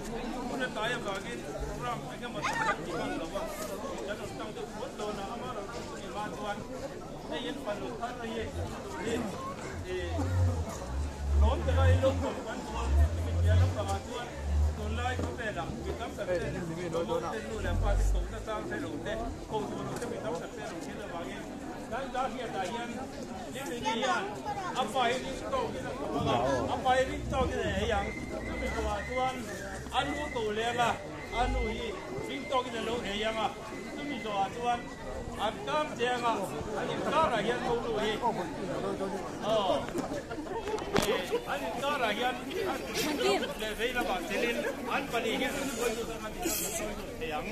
Hun a tlai avangin program eng emaw tak kan ti hman lo va, kan rawn tang deuh phawt dawn a, ama rawn tang chumi hma chuan hei in fanu thar hi hi ih lawm taka in lo kawm kan duh a, chumi piah lampangah chuan tunlai khawvelah mi tam tak ten mamawh te nu leh pa te kohna chang hre lo te, ko duh lo te mi tam tak te rawn thil avangin kan Darhiatah hian Limlini hian a pa hi ring tawkin a ko ang a, a pa hi ring tawkin a ei ang, chumi kawngah chuan a nu ko leng a, a nu hi ring tawkin a lo ei ang a, chumi zawhah chuan an kar cheng a, an inkarah hian mo nu hi aw an inkarah hian an leh vei lamah chelin an pahnih hian an sawi lut ang a ti chuan an sawi lut thei ang.